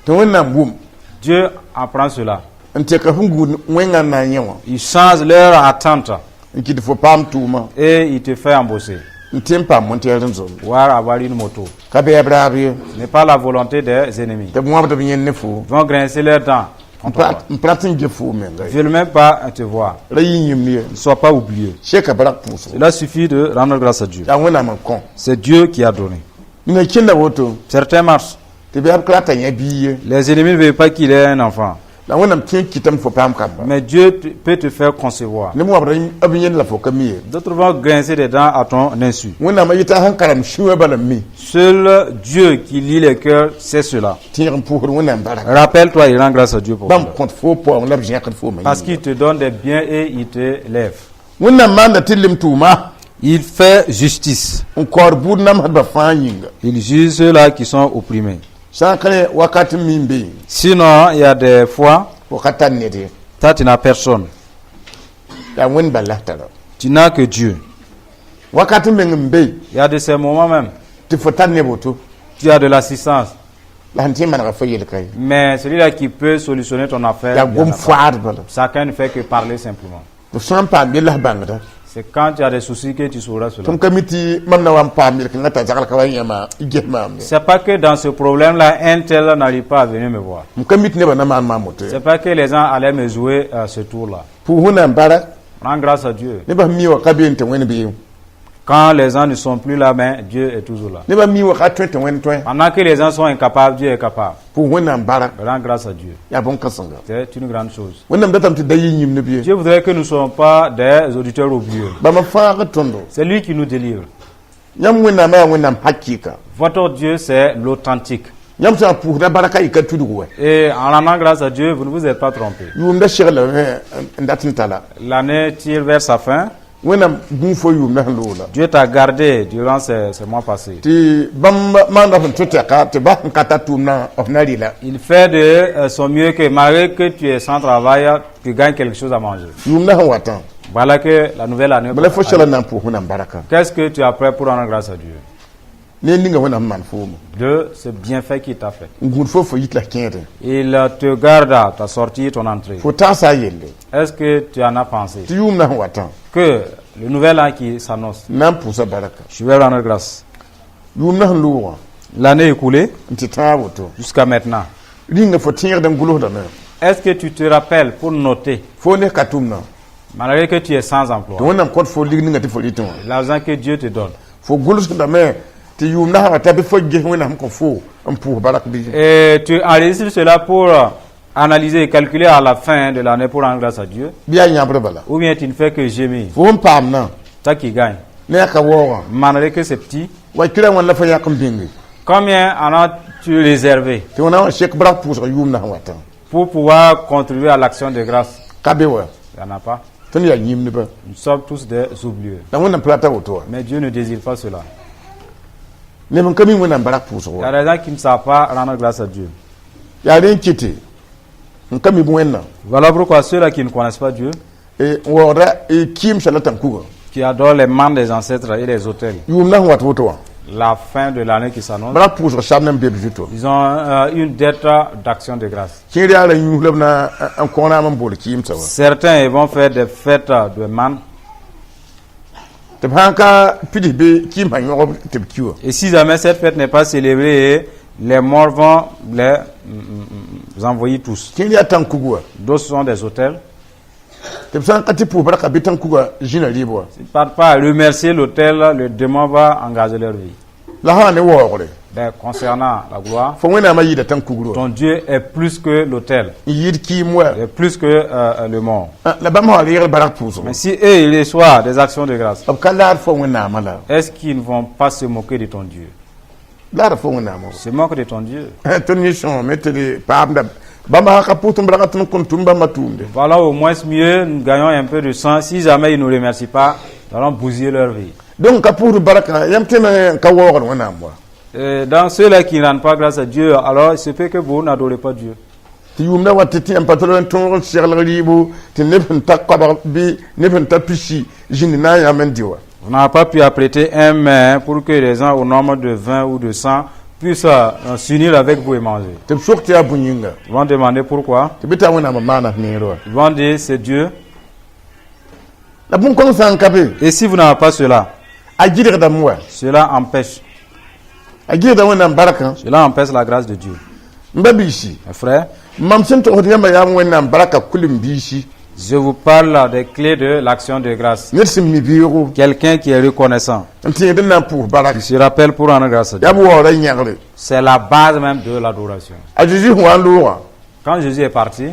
Tɩ Wẽnnaam wʋm. Dieu apprend cela. N tɛka sẽn gũud wẽngã n na n yẽ wã. Il change leur attente N kɩt fo paam tʋʋma. Et il te fait embaucher. N tɩ n paam montɛɛr n zomd. Voire avoir une moto. Ka bɛɛb raab ye. Ce n'est pas la volonté des ennemis. Tɩ b wãbd b yẽnd ne fo. Ils vont grincer leurs dents contre toi. N pa rat n ge fo menga Ils ye. ne veulent même pas te voir. Ra yɩ yĩmd ye. Ne sois pas oublié. Seka barak pʋʋsgo. Cela suffit de rendre grâce à Dieu. Yaa Wẽnnaam n kõ. C'est Dieu qui a donné. Nina kẽnda woto. Certains marchent. Tɩ bɛɛb ka rata yã bii ye. Les ennemis ne veulent pas qu'il ait un enfant. La Wẽnnaam tõe n kɩtame fo paam kamba. Mais Dieu peut te faire concevoir. Neb wãbd b yẽnd la fo ka mi ye. D'autres vont grincer des dents à ton insu. Wẽnnaam a yeta sẽn karem sũwã bala n mi. Seul Dieu qui lit les cœurs sait cela. Tẽeg n pʋʋsd Wẽnnaam barka. Rappelle-toi et rends grâce à Dieu pour Bãmb cela. kõt fo paoong la b zẽkd foomã. Parce qu'il te donne des biens et il te lève. Wẽnnaam maanda tɩ lem tʋʋma. Il fait justice. N kaood buud namsdbã fãa yĩnga. Il juge ceux-là qui sont opprimés. Sã n ka ne wakat n mi n be. Sinon, il y a des fois, Fo ka tar ned ye. Toi, tu n'as personne. Yaa Wẽnd bal la f tara. Tu n'as que Dieu. Wakat meng n be. Il y a de ces moments même, Tɩ fo tar neb woto. Tu as de l'assistance. La sẽn tɩ n manega fo yel ka ye. Mais celui-là qui peut solutionner ton affaire, Yaa il y en a gom pas. foaad bala. Chacun ne fait que parler simplement. F sã n paam yell f bãngda. C'est quand tu as des soucis que tu sauras cela. Tõnd ka mi tɩ mam na wa n paam yel-kãngã t'a zagl ka wa yãma ges maam ye. C'est pas que dans ce problème-là, un tel n'arrive pas à venir me voir. M ka mi tɩ nebã na maan maam woto ye. C'est pas que les gens allaient me jouer ce tour-là. Pʋʋs Wẽnnaam bara. Rends grâce à Dieu. Nebã sẽn mi wã ka beene tɩ Wẽnd bee. Quand les gens ne sont plus là, mais Dieu est toujours là. Nebã mi wã ka tõe tɩ Wẽnd tõe. Pendant que les gens sont incapables, Dieu est capable. Pʋʋs Wẽnnaam bara. Rends grâce à Dieu. Yaa bõn-kãsenga. C'est une grande chose. Wẽnnaam datame tɩ da yɩ yĩmd b ye. Dieu voudrait que nous ne soyons pas des auditeurs oublieux. Bãmb n fãagd tõndo. C'est lui qui nous délivre. Yãmb Wẽnnaamã yaa Wẽnnaam hakɩɩka. Votre Dieu, c'est l'authentique. Yãmb sã n pʋʋsda barka yɩ ka tudg wɛ. Et en rendant grâce à Dieu, vous ne vous êtes pas trompé. Yʋʋmda seglame n dat n tala. L'année tire vers sa fin. Wẽnnaam gũu fo yʋʋmda sẽn loola. Dieu t'a gardé durant ces mois passés. Tɩ bãmb maanda sẽn tʋ tɛka tɩ ba sẽn ka tar tʋʋmdã f na rɩla. Il fait de son mieux que malgré que tu es sans travail, tu gagnes quelque chose à manger. Yʋʋmda sẽn watã. Voilà que la nouvelle année. Bala fo segl n na n pʋʋs Wẽnnaam barka. Qu'est-ce que tu as prêt pour rendre grâce à Dieu Ne ninga Wẽnnaam maan fooma. de ce bienfait qu'il t'a fait? N gũud fo fo yit la kẽedẽ. Il te garde à ta sortie, ton entrée. Fo tagsa a yelle. Est-ce que tu en as pensé Tɩ yʋʋmda sẽn watã. Que Le nouvel an qui s'annonce. Na n pʋʋsa baraka. Je vais rendre grâce. Yʋʋm na sẽn loogã L'année écoulée n tɩ tãag woto. Jusqu'à maintenant. Rĩnga fo tẽegd n gʋlsdame? Est-ce que tu te rappelles pour noter, Fo ne ka tʋmna malgré que tu es sans emploi, tɩ Wẽnnaam kõt fo lig ninga tɩ fo rɩtẽ wã? L'argent que Dieu te donne? Fo gʋlsdame tɩ yʋʋm na sã wa ta bɩ fo ges Wẽnnaam kõ fo n pʋʋs barak bɩ? Et tu enregistres cela pour analyser et calculer à la fin de l'année pour rendre grâce à Dieu? Bɩ yaa yãbr bala? Ou bien tu ne fais que gémir? Fo sẽn paamdã Toi qui gagne. Ne yaa ka waoogã. Malgré que c'est petit, Wa kɩra wãn la fo yãk n bĩnge? Combien en as-tu réservé Tɩ wẽnnaam wã sek barak pʋʋsg yʋʋm na sẽn watã? Pour pouvoir contribuer à l'action de grâce? Ka be wa? Il n'y en a pas. Tõnd yaa yĩmdba. Nous sommes tous des oublieux. La Wẽnnaam pa rata woto wa. Mais Dieu ne désire pas cela. Neb n ka mi Wẽnnaam barak pʋʋsg Il y wa. A des gens qui ne savent pas rendre grâce à Dieu. Yaa rẽ n kɩtɩ n ka mi Wẽnnaam. Voilà pourquoi ceux-là qui ne connaissent pas Dieu, n waoogda kɩɩmsã la tãnkuga. Qui adorent les membres des ancêtres et les autels, Yʋʋm na sẽn wat woto wã, la fin de l'année qui s'annonce, barak pʋʋsg sab n be b zuto. Ils ont une dette d'action de grâce. Kẽer yaa ra yũus la b na n kõ raam n bool kɩɩmsã wa. Certains, ils vont faire des fêtes de manne. Tɩ b sãn ka pids bɩ kɩɩmsã yõgb tɩ b ki wã. Et si jamais cette fête n'est pas célébrée, les morts vont les envoyer tous. Kẽer yaa tãnkug wa. D'autres sont des autels. Tɩ b sãn ka tɩ pʋʋs barka bɩ tãnkuga zĩna rɩɩb wa. S'ils ne partent pas à remercier l'autel, le démon va engager leur vie. La sã ne waoogre, Ben, concernant la gloire, fo Wẽnnaamã yɩɩda tãnkugr wa. Ton Dieu est plus que l'autel, N yɩɩd kɩɩm wa. Il est plus que le mort. Ah, la bãmb sã wa reegd barak pʋʋsgo, Mais si eux, ils reçoivent des actions de grâce, b ka laad fo Wẽnnaamã la? Est-ce qu'ils ne vont pas se moquer de ton Dieu? Laada fo Wẽnnaamã. Se moquent de ton Dieu. Tõnd yẽ sõame tɩ d paamda bãmb sã ka pʋʋs tɩ barga tɩ n kõn tʋm bãmba tʋʋmde. Voilà, au moins mieux, nous gagnons un peu de sang. Si jamais ils ne nous remercient pas, nous allons bousiller leur vie. Donc ka pʋʋsd barka yãmb tɩ me n ka waoogd Wẽnnaam wa. Dans ceux-là qui ne rendent pas grâce à Dieu, alors il se peut que vous n'adorez pas Dieu. Tɩ yʋʋmda wa tɩ tɩ yãmb pa tol n tõog n seglg rɩɩbo tɩ neb sẽn ta koabg bɩ neb sẽn ta pisi zĩnd na n yãmb n dɩ wa. Vous n'avez pas pu apprêter un mets pour que les gens au nombre de 20 ou de 100 puissent s'unir avec vous et manger. Tɩ b sok tɩ yaa bõe yĩnga? Ils vont demander pourquoi. Tɩ bɩ t'a Wẽnnaam n maana neer wa. Ils vont dire: c'est Dieu. La bũn-kõng sã n ka be, Et si vous n'avez pas cela, a gɩdgdame wa. Cela empêche. A gɩdgda Wẽnnaam barkã. Cela empêche la grâce de Dieu. M ba biisi, Mes frères, mam sẽn togsd yãmba yaa Wẽnnaam barka kulim biisi. Je vous parle des clés de l'action de grâce. Ned sẽn mi beoogo, Quelqu'un qui est reconnaissant, n tẽed n na n pʋʋs barak, qui se rappelle pour rendre grâce à Dieu. Yaa b waoora yãgre. C'est la base même de l'adoration. A Zeezi sẽn wa n loogã, Quand Jésus est parti,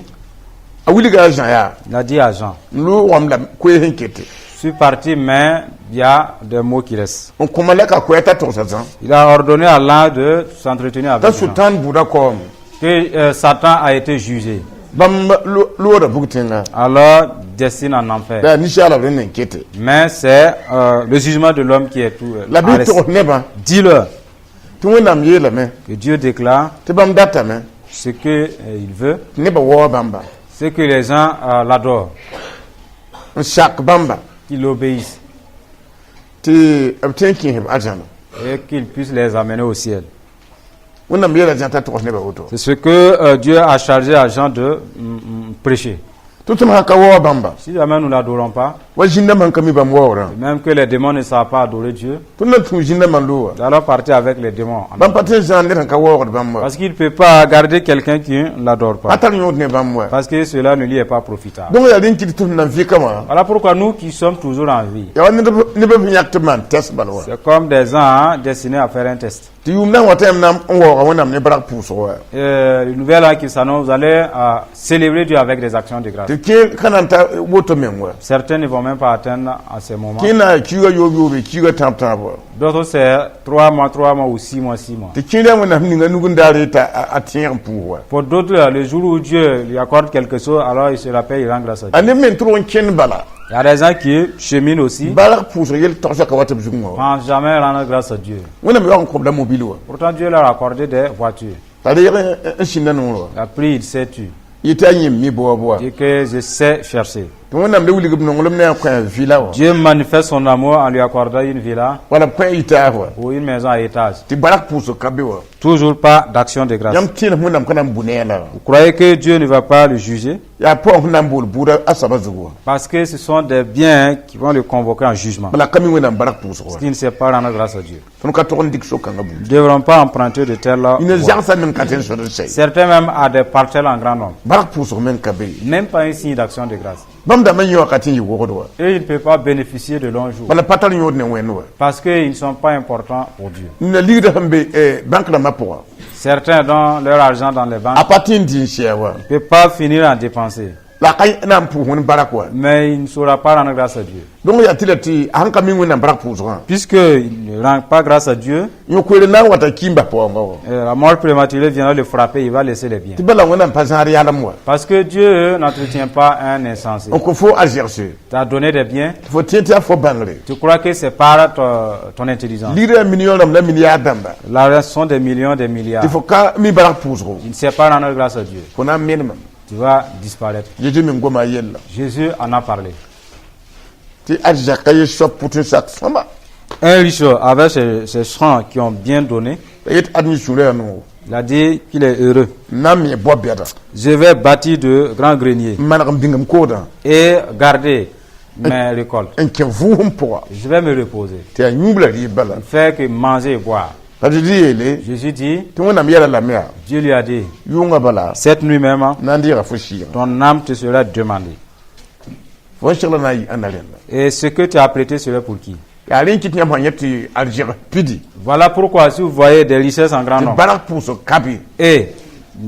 a wilga a Zã yaa: il a dit à Jean: n loogame la koees sẽn kete. Je suis parti, mais il y a des mots qui restent. N kõ malɛka koɛɛ t'a togsa Zã Il a ordonné à l'ange de s'entretenir t'a avec Jean. Sʋtãan buda kaoome. Que Satan a été jugé. Bãmb looda bug tẽnga. Alors, destine en enfer. La yaa ninsaala rẽnd n kete. Mais c'est le jugement de l'homme qui est tout. La bɩ togs nebã Dis-leur tɩ Wẽnnaam yeelame que Dieu déclare tɩ bãmb datame ce que il veut, tɩ nebã waoog bãmba, c'est que les gens l'adorent, n sak bãmba, qu'ils l'obéissent tɩ b tõe n kẽes b arzãna. Et qu'ils puissent les amener au ciel. Wẽnnaam yeela Zã t'a togs nebã woto. C'est ce que Dieu a chargé à Jean de prêcher. Tɩ tõnd sã ka waoog bãmba, Si jamais nous ne l'adorons pas, wa zĩndãmbã sẽn ka mi bãmb waoogrã, même que les démons ne savent pas adorer Dieu, tõnd na tũ zĩndãmbã n looga. Nous allons partir avec les démons. Bãmb pa tõe n zãag ned sẽn ka waoogd bãmb wa. Parce qu'il ne peut pas garder quelqu'un qui ne l'adore Pa pas. Tar yõod ne bãmb wa. Parce que cela ne lui est pas profitable. Donc yaa rẽn kɩt tɩ f nan vɩka wã, Voilà pourquoi nous qui sommes toujours en vie, yaa wa neb b yãk tɩ b maan tɛs bal wa. C'est comme des gens, hein, destinés à faire un test. Tɩ yʋʋm na n wa tɩ yãmb na n waooga Wẽnnaam ne barak pʋʋsg wa. Le nouvel an qui s'annonce, vous allez célébrer Dieu avec des actions de grâce. Tɩ kẽer ka na n ta woto meng wa. Certains ne vont même pas atteindre à ce moment. Kẽer na n kiuga yoob-yoobe kiuga tãab tãab wa. D'autres, c'est 3 mois, 3 mois ou 6 mois, 6 mois. Tɩ kẽer yaa Wẽnnaam ninga nug n daar t'a a tẽeg n pʋʋs wa. Pour d'autres, le jour où Dieu lui accorde quelque chose, alors il se rappelle, il rend grâce à Dieu. A neb me tʋrg n kẽnd bala. Il y a des gens qui cheminent aussi, Barak pʋʋsg yel togsã ka wat b zugẽ wa. ne pensent jamais rendre grâce à Dieu. Wẽnnaam yaoog n kõb la mobile wa. Pourtant, Dieu leur a accordé des voitures. T'a reeg n sĩnda noor wa. Après, il s'est tu. Yetɩ a yẽm mi baoob wa. Dit que je sais chercher. Tɩ Wẽnnaam le wilg b nonglem ne a kõ a villa wã Dieu manifeste son amour en lui accordant une villa wala b kõ a étage wã ou une maison à étage. Tɩ barak pʋʋsg ka be wã. Toujours pas d'action de grâce. Yãmb tẽed Wẽnnaam ka na n bũ ne a la? Vous croyez que Dieu ne va pas le juger? Yaa paoong sẽn na n bool buudã a soabã zugu wã. Parce que ce sont des biens qui vont le convoquer en jugement. Bala ka mi Wẽnnaam barak pʋʋsg wã. Qui ne sait pas rendre grâce à Dieu. Tõnd ka tog n dɩk so-kãngã buud. Nous ne devrons pas emprunter de telles Ina voies. zagsa meng ka tõe n sod n sɛ. Certains même à des parcelles en grand nombre. Barak pʋʋsg meng ka be. Même pas un signe d'action de grâce. Bãmb dãmbã yẽ wã ka tɩ n yɩ wogd wa. Et ils ne peuvent pas bénéficier de longs jours. Bala pa tar yõod ne Wẽnd wa. Parce qu'ils ne sont pas importants pour Dieu. Na ligdã sẽn be bãnk rãmbã pʋga, Certains dont leur argent dans les banques a pa tɩ n dɩ n sɛ wa. ne peuvent pas finir en dépenser. La a ka na n pʋʋs Wẽnd barak wa. Mais il ne saura pas rendre grâce à Dieu. Donc yaa tɩ la tɩ a sẽn ka mi Wẽnnaam barak pʋʋsgã, Puisqu'il ne rend pas grâce à Dieu, yõ-koeer na n wata kiim bas paoongã wa. La mort prématurée viendra le frapper, il va laisser les biens. Tɩ bala Wẽnnaam pa zãad yalem wa. Parce que Dieu n'entretient pas un insensé. N kõ fo arzɛgse. Tu as donné des biens, Tɩ fo tẽ tɩ yaa fo bãngre. Tu crois que c'est par ton intelligence. Ligdã yaa million rãmb la milliard dãmba. Là, ce sont des millions, des milliards. Tɩ fo ka mi barak pʋʋsgo. Tu ne sais pas rendre grâce à Dieu. Fo na n menemame. Tu vas disparaître. Zeezi meng goma a yella. Jésus en a parlé. Tɩ arzɛka ye soab pʋt n sak sõma. Un riche avait ses champs qui ont bien donné. La yet ad sũurã yaa noogo. Il a dit qu'il est heureux. N na n me bao bɛda. Je vais bâtir de grands greniers N maneg n bĩng m koodã. Et garder mes récoltes. N kẽ vʋʋsem pʋga. Je vais me reposer. Tɩ yaa yũub la rɩɩb bala. Faire que manger et boire. La Zeezi yeele Jésus dit, tɩ Wẽnnaam yɛla lame yaa: Dieu lui a dit, yʋngã bala, cette nuit même, na n deega fo sɩɩgã. Ton âme te sera demandée. Fo n segla na n yɩ ãnna rẽnda? Et ce que tu as prêté serait pour qui? Yaa rẽ n kɩt yãmb sã yẽ tɩ arzɛg pidi, Voilà pourquoi si vous voyez des richesses en grand tɩ nombre barg pʋʋsg ka be, et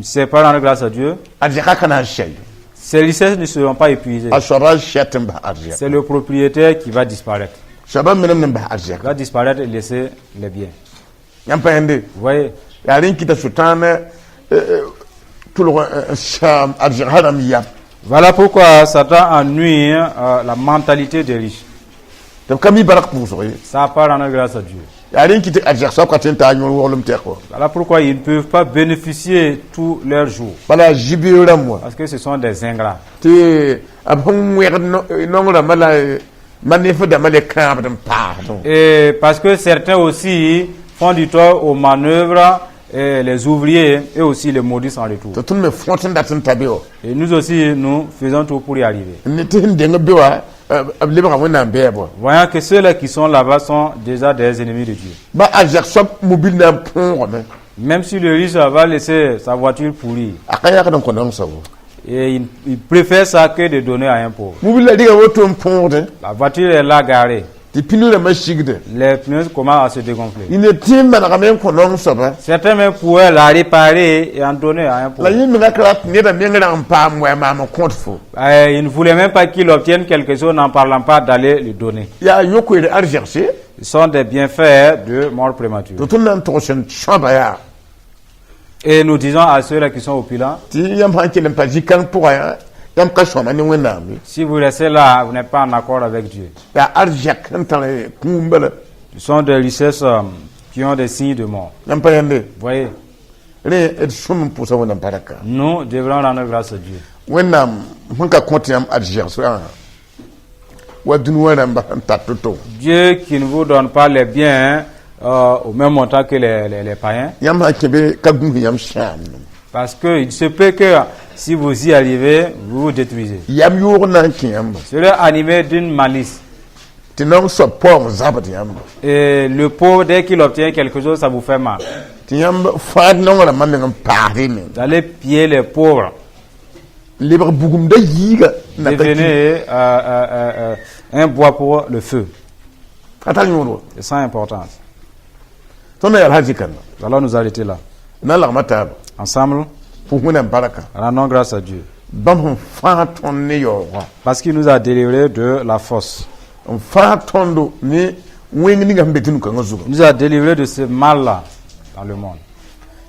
c'est pas rendre grâce à Dieu, arzɛgã ka na n sɛy. Ces richesses ne seront pas épuisées. A soaba sɛt n bas arzɛg. C'est le propriétaire qui va disparaître. Soaba menem n bas arzɛg. Il va disparaître et laisser les biens. Yãmb pa yẽnde? Vous voyez? Yaa rẽ n kɩta sʋtãan tʋlg n saam arzɛg rãmb yam. Voilà pourquoi Satan ennuie la mentalité des riches. Tɩ b ka mi barg pʋʋsg ye. Ça pas rendre grâce à Dieu. Yaa rẽ n kɩt tɩ arzɛg soab ka tõe n taa yõor woglem tɛk wa. Voilà pourquoi ils ne peuvent pas bénéficier tous leurs jours. Bala zibeoog rãmb wa. Parce que ce sont des ingrats. Tɩ b sẽn wẽgd nong rãmbã la manef dãmbã le kãabd n paasdẽ. Et parce que certains aussi font du tort aux manœuvres et les ouvriers et aussi les maudissent en retour. Tɩ tõnd me fõt n dat n ta be wa. Et nous aussi, nous faisons tout pour y arriver. Ne tɩ sẽn deng be wa b lebga Wẽnnaam bɛɛb wa. Voyant que ceux-là qui sont là-bas sont déjà des ennemis de Dieu. Ba arzɛg soab mobil na n põogame, Même si le riche va laisser sa voiture pourrir, a ka yagd n kõ naong soabo. Et il préfère ça que de donner à un pauvre. Mobil la rɩga woto n põogdẽ. La voiture est là garée. Tɩ pinu rãmbã sigde. Les pneus commencent à se dégonfler. Ne tɩ n manegame n kõ naong soaba. Certains même pourraient la réparer et en donner à un La pauvre. yẽ menga ka rat neda meng rag n paam wɛ maam n kõt fo. Il ne voulait même pas qu'il obtienne quelque chose, n'en parlant pas d'aller lui donner. Yaa yõ-koeer arzɛgse. Ce sont des bienfaits de mort prématurée. Tɩ tõnd na n tog sẽn sõaba yaa Et nous disons à ceux-là qui sont opulents, tɩ yãmb sãn kell n pa zĩ-kãng pʋga yã, yãmb ka sõama ne Wẽnnaam ye. Si vous restez là, vous n'êtes pas en accord avec Dieu. Yaa arzɛk sẽn tar kũum bala. Ce sont des richesses qui ont des signes de mort. Yãmb pa yãnde? Vous voyez, Rẽ d sõm n pʋʋsa Wẽnnaam baraka. Nous devrons rendre grâce à Dieu. Wẽnnaam sẽn ka kõt yãmb arzɛgsrã wa dũni wã rãmba sẽn tar to-to. Dieu qui ne vous donne pas les biens au même montant que les païens, Yãmb sã kẽ be ka gũus yãmb sãam. Parce qu'il se peut que si vous y arrivez, vous vous détruisez. Yam yoog na n kẽ yãmba. Serait animé d'une malice. Tɩ naong soab paoong zabd yãmba. Et le pauvre, dès qu'il obtient quelque chose, ça vous fait mal. Tɩ yãmb fãad naong rãmbã meng n paasd y meng. Vous allez piller les pauvres. Lebg bugumda yiiga na ka ki. Devenez un bois pour le feu. Ka tar yõod wa. C'est sans importance. Tõnd na yaa zĩ-kãnda. Nous allons nous arrêter là. Na lagma taaba. Ensemble, Pʋʋs Wẽnnaam baraka. Rendons grâce à Dieu. Bãmb sẽn fãag tõnd ne yaoogã. Parce qu'il nous a délivrés de la fosse. N fãag tõndo ne wẽng ninga sẽn be dũni-kãngã zugã. Il nous a délivrés de ce mal-là dans le monde.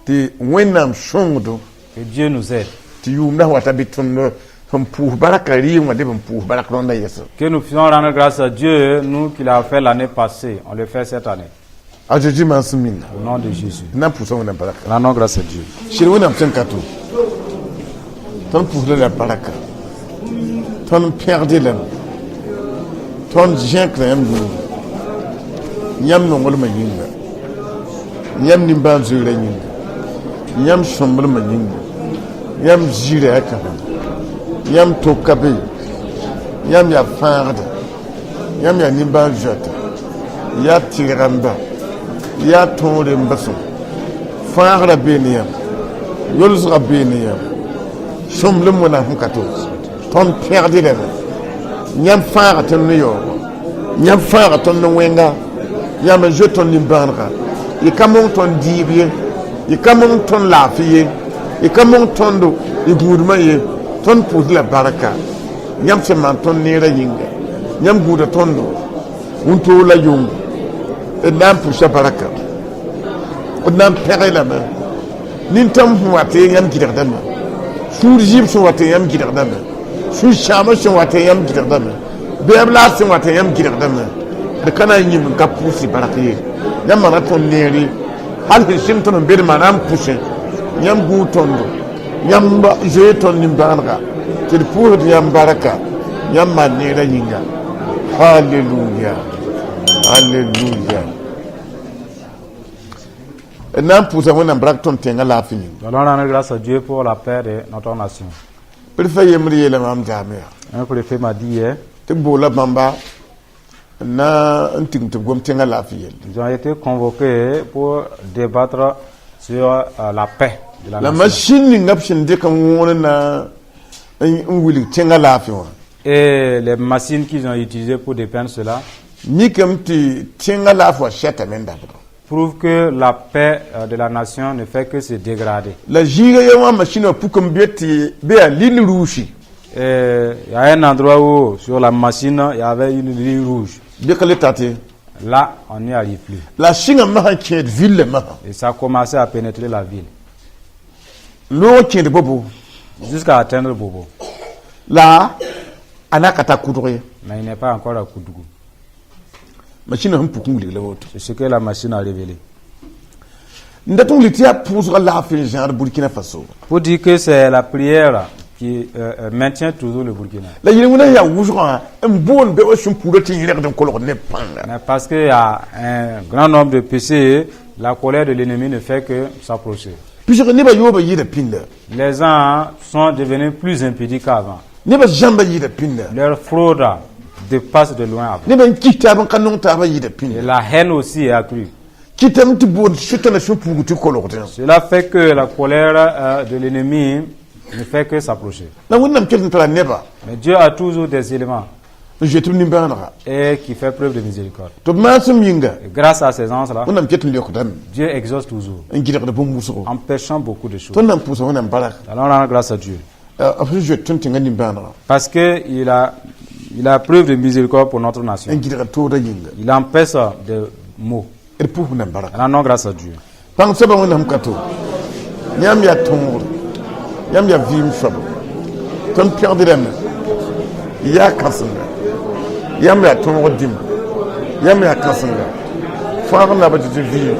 Tɩ Wẽnnaam sõngdo. Que Dieu nous aide. Tɩ yʋʋmda sẽn wata bɩ tõnd sẽn pʋʋs baraka rɩɩm wã deb n pʋʋs barak rõndã yɛsã. Que nous puissions rendre grâce à Dieu, nous qu'il a fait l'année passée. On le fait cette année. A Zeezi maan sẽn minna. Au nom de Jésus. Tɩ na n pʋʋsa Wẽnnaam baraka. Rendons grâce à Dieu. Sɩd Wẽnnaam sẽn ka to tõnd pʋʋsda la baraka. Tõnd pẽgd lame, tõnd zẽkda yãmb yĩnga, yãmb nonglmã yĩnga, yãmb nimbãan-zoeerã yĩnga, yãmb sõmblmã yĩnga, yãmb ziirã yaa kãsenga, yãmb toka be, yãmb yaa fãagda, yãmb yaa nimbãan-zoeta, yaa tɩrgãmba, yaa tõog rembsem, fãagrã bee ne yãmb, yolsgã bee ne yãmb, sõmblem wẽnnaam sẽn ka to. Tõnd pẽgd lame, yãmb fãaga tõnd ne yaoogo, yãmb fãaga tõnd ne wẽnga, yãmb n zoe tõnd nimbãanega. Y ka mong tõnd dɩɩb ye, y ka mong tõnd laafɩ ye, y ka mong tõnd y gũudmã ye. Tõnd pʋʋsd la barka yãmb sẽn maan tõnd neerã yĩnga. Yãmb gũuda tõndo wũntoog la yʋngo. D na n pʋsa barka, d na n pẽge lame. Nintãm sẽn wat ye, yãmb gɩdgdame. Sũur zɩɩb sẽn wat ye, yãmb gɩdgdame. Sũ-sãamã sẽn wat ye, yãmb gɩdgdame. Bɛɛb laas sẽn wat ye, yãmb gɩdgdame. D ka na n yĩm n ka pʋʋs bark ye. Yãmb maana tõnd neere hal sẽn sɩng tõnd n bed maana n pʋsẽ. Yãmb gũud tõndo, yãmb zoe tõnd nimbãanega tɩ d pʋʋsd yãmb barka, yãmb maan neerã yĩnga. Halleluya, halleluya. D na n pʋʋsa Wẽnnaam bark tõnd tẽngã laafɩ yĩnga. Nous allons rendre grâce à Dieu pour la paix de notre nation. Préfet yembr yeela maam jaame yaa Un préfet m'a dit hier, tɩ b boola bãmba n na n tigim tɩ b gom tẽngã laafɩ yelle. Ils ont été convoqués pour débattre sur la paix de la La nation. Machine ninga b sẽn dɩk n wõor na n wilg tẽngã laafɩ wã Et les machines qu'ils ont utilisées pour dépeindre cela mikame tɩ tẽngã laafɩ wã sɛtame n dabda. Prouvent que la paix de la nation ne fait que se dégrader. La zĩiga ye wã machine wã pukame be tɩ be yaa ligne rouge. Et il y a un endroit où, sur la machine, il y avait une ligne rouge. Bɩ ka le tate. Là, on n'y arrive plus. La sɩngã masã kẽed ville masã. Et ça a commencé à pénétrer la ville, Loog kẽed Bobo. Jusqu'à atteindre Bobo. La a na ka ta kʋdg ye. Mais il n'est pas encore à Koudougou. Machine sẽn puk n wilg la woto. C'est ce que la machine a révélé. N dat n wilg tɩ yaa pʋʋsgã laafɩ n zãad Burkina Faso. Pour dire que c'est la prière qui maintient toujours le Burkina. La yel-wẽnã yaa wʋsgã n boond be wa sẽn puurã tɩ yẽregd n kolgd ne pãnga. Mais parce qu'il y a un grand nombre de péchés, la colère de l'ennemi ne fait que s'approcher. Pisg nebã yoobã yɩɩda pĩnda. Les gens sont devenus plus impudiques qu'avant. Nebã zãmba yɩɩda pĩnda. Leur fraude dépasse de loin avant. Nebã n kis taab n ka nong taabã yɩɩda Et pĩnda. La haine aussi est accrue. Kɩtame tɩ boond sʋtãna sẽn puug tɩ kolgdẽ. Cela fait que la colère de l'ennemi ne fait que s'approcher. La Wẽnnaam ket n tara neba Mais Dieu a toujours des éléments n zoet b nimbãanega et qui fait preuve de miséricorde. Tɩ b maasem yĩnga. Et grâce à ces gens-là, Wẽnnaam ket n leokdame Dieu exauce toujours, n gɩdgd bũmb wʋsgo. Empêchant beaucoup de choses. Tõnd na n pʋʋsa Wẽnnaam bark Allons rendre grâce à Dieu. B sẽn zoet tõnd tẽngã nimbãanega. Parce qu'il a preuve de miséricorde pour notre nation. N gɩdgd tooda yĩnga. Il empêche des maux. D pʋʋs Wẽnnaam bark. Rendons grâce à Dieu. Pãng soaba, Wẽnnaam ka to, yãmb yaa tõogr, yãmb yaa vɩɩm soaba, tõnd pẽgd rãmba yaa kãsenga. Yãmb yaa tõog dĩma, yãmb yaa kãsenga, fãag naba tɩ tɩ vɩɩm,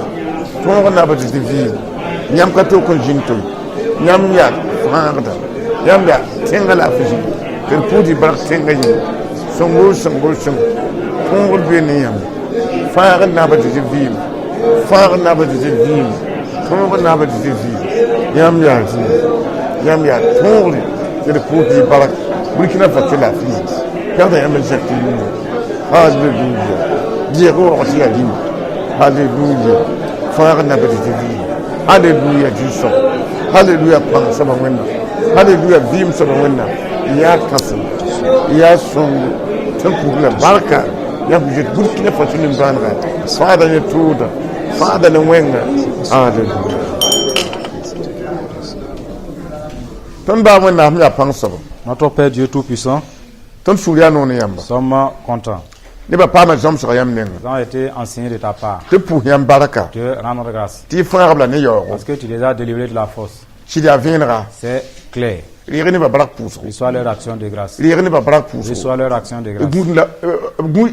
tõog naba tɩ tɩ vɩɩm. Yãmb ka tok n zĩnd to, yãmb yaa fãagda, yãmb yaa tẽngã laafɩ zĩnga. Tɩ d pʋʋs bark tẽngã yĩnga. Sõngo, sõngo, sõngo, tõogr bee ne yãmb. Fãag naba tɩ tɩ vɩɩm, fãag naba tɩ tɩ vɩɩm, tõog naba tɩ tɩ vɩɩm. Yãmb yaa vɩɩm, yãmb yaa tõogre. Tɩ d pʋʋs bark Burkina Faso laafɩ yĩnga. Pɛgda yãmb n zãk tɩ yũnga. Halleluya, dɩɛg waoog tɩ yaa rĩma. Halleluya, fãag naba tɩ tɩ vɩɩm. Halleluya, Zu-soab. Halleluya, pãng soaba Wẽnnaam. Halleluya, vɩɩm soaba Wẽnnaam. Yaa kãsem, yaa sõngo. Tõnd pʋʋs la barka yãmb zoet Burkina Faso nimbãanega, fãagda ne tooda, fãagda ne wẽnga. Halleluya. Tõnd baa Wẽnnaam yaa pãng soaba. Notre Père Dieu Tout-Puissant, Tõnd sũur yaa noor ne yãmba. Sommes contents. Nebã paama zãmsga yãmb nenga. Ils ont été enseignés de ta part. Tɩ b pʋʋs yãmb barka. Te rendre grâce. Tɩ y fãagb la ne yaoogo. Parce que tu les as délivrés de la force. Sɩd yaa vẽenega. C'est clair. Reeg nebã bark pʋʋsgo. Reçois leur action de grâce. Reeg nebã bark pʋʋsgo. Reçois leur action de grâce.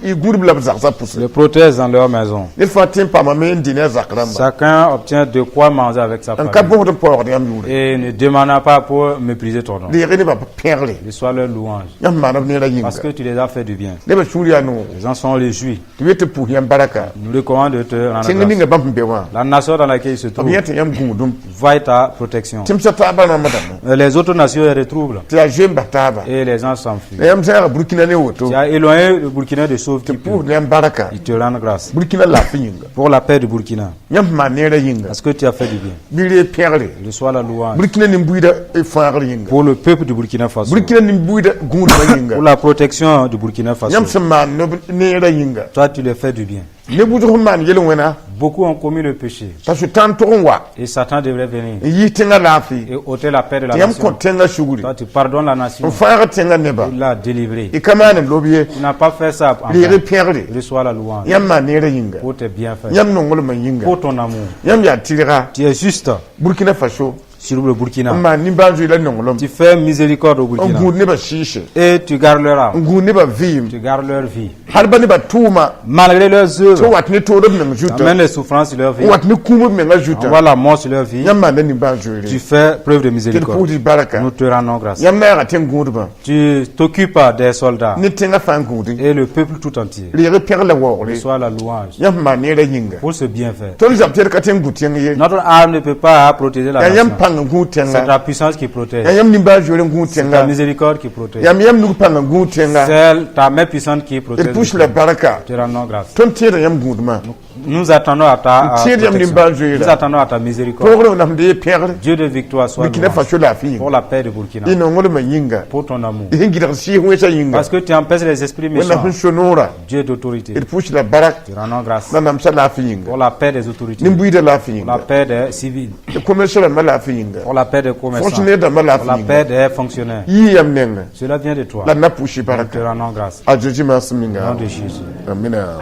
Y gũudb la b zagsã pʋse. Les protège dans leur maison. Ned fãa tẽ n paamame n dɩ ne a zak rãmba. Chacun obtient de quoi manger avec sa N ka famille. bõsd n paoogd yãmb yʋʋre. Et ne demandant pas pour mépriser ton nom. Reeg nebã pẽgre. Reçois leur louange. Yãmb maana b neerã Parce yĩnga. Que tu les as fait du bien. Nebã sũur yaa noogo. Les gens sont réjouis. Tɩ b yet tɩ pʋʋs yãmb baraka. Nous recommandons de te rendre Tẽng grâce. Ninga bãmb sẽn be wã. La nation dans laquelle ils se B trouvent yẽ tɩ yãmb gũudum. Voit ta protection. Tẽmsã taabã rãmbã dãmbã. Les autres nations, il y a des troubles. Tɩ yaa zoe n bas taaba. Et les gens s'enfuient. La yãmb zãaga Burkina ne woto. Tu as éloigné le Burkina de sauve qui Tɩ peut. pʋʋsd yãmb baraka. Il te rend grâce. Burkina laafɩ yĩnga. Pour la paix du Burkina. Yãmb sẽn maan neerã yĩnga. Parce que tu as fait du bien. Bɩ reeg pẽgre. Reçois la louange. Burkina nin-buiidã fãagr yĩnga. Pour le peuple du Burkina Faso. Burkina nin-buiidã gũudmã yĩnga. Pour la protection du Burkina Faso. Yãmb sẽn maan neerã yĩnga. Toi, tu les fais du bien. Ne wʋsg sẽn maan yel-wẽna. Beaucoup ont commis le péché. T'a Sʋtãan tog n wa. Et Satan devrait venir N yiis tẽngã laafɩ. Et ôter la paix de la Tɩ yãmb nation. kõ tẽngã sugri. Toi, tu pardonnes la nation. N fãag tẽngã nebã. Tu l'as délivré. Y ka maan n lob ye. Tu n'as pas fait ça en Reeg vain. Pẽgre. Reçois la louange Yãmb maan neerã yĩnga. Pour tes bienfaits. Yãmb nonglmã yĩnga. Pour ton amour. Yãmb yaa tɩrga. Tu es juste Burkina Faso. Sur le Burkina. N maan nimbãan-zoeer la nonglem. Tu fais miséricorde au N Burkina. gũud nebã sɩɩse. Et tu gardes leur âme. N gũud nebã vɩɩm. Tu gardes leur vie. Hal ba nebã tʋʋma. Malgré leurs œuvres, Tɩ wat ne tood b meng zuta. amène les souffrances sur leur vie. N wat ne kũum b mengã zuta. Envoie la mort sur leur vie. Yãmb maanda nimbãan-zoeere. Tu fais preuve de Tɩ d miséricorde. pʋʋsd baraka. Nous te rendons grâce. Yãmb naaga tẽng gũudbã. Tu t'occupes des soldats Ne tẽngã fãa n gũudi. Et le peuple tout entier. Reeg pẽgr la waoogre. Reçois la louange Yãmb maan neerã yĩnga. Pour ce bienfait. Tõnd zab tɩ d ka tẽn gu tẽng ye. Notre arme ne peut pas protéger la Yaa yãmb nation. pãng n gũud C'est tẽnga. ta puissance qui protège. Yaa yãmb nimbãan-zoeer n gũud C'est ta tẽnga. Miséricorde qui protège. Yãmb yãmb nug pãng n gũud tẽnga. C'est ta main puissante qui protège. D pʋʋs la baraka. Te rendons grâce. Tõnd tẽeda yãmb gũudmã. Nous attendons à ta Tẽed yãmb protection. nimbãan-zoeera. Nous attendons à ta miséricorde. Toogr wẽnnaam dee pẽgr. Dieu de victoire, soit Burkina loué. Faso laafɩ yĩnga. Pour la paix de Burkina. Y nonglmã yĩnga. Pour ton amour. Y sẽn gɩdg sɩɩs wẽnsã yĩnga. Parce que tu empêches les esprits Wẽnnaam méchants. sẽn so noorã. Dieu d'autorité. D pʋʋs la barak. Te rendons grâce. Nanamsã laafɩ yĩnga. Pour la paix des autorités. Nin-buiidã laafɩ Pour la yĩnga. Paix des civils. Commerçant rãmbã laafɩ yĩnga. Pour la paix des commerçants. Fonctionnaire rãmbã Pour la laafɩ yĩnga. Paix des fonctionnaires. Yii yam nenga. Cela vient de toi. La na pʋʋs Nous baraka. te rendons grâce. A Zeezi maasem Au ninga. nom de Jésus. Amina.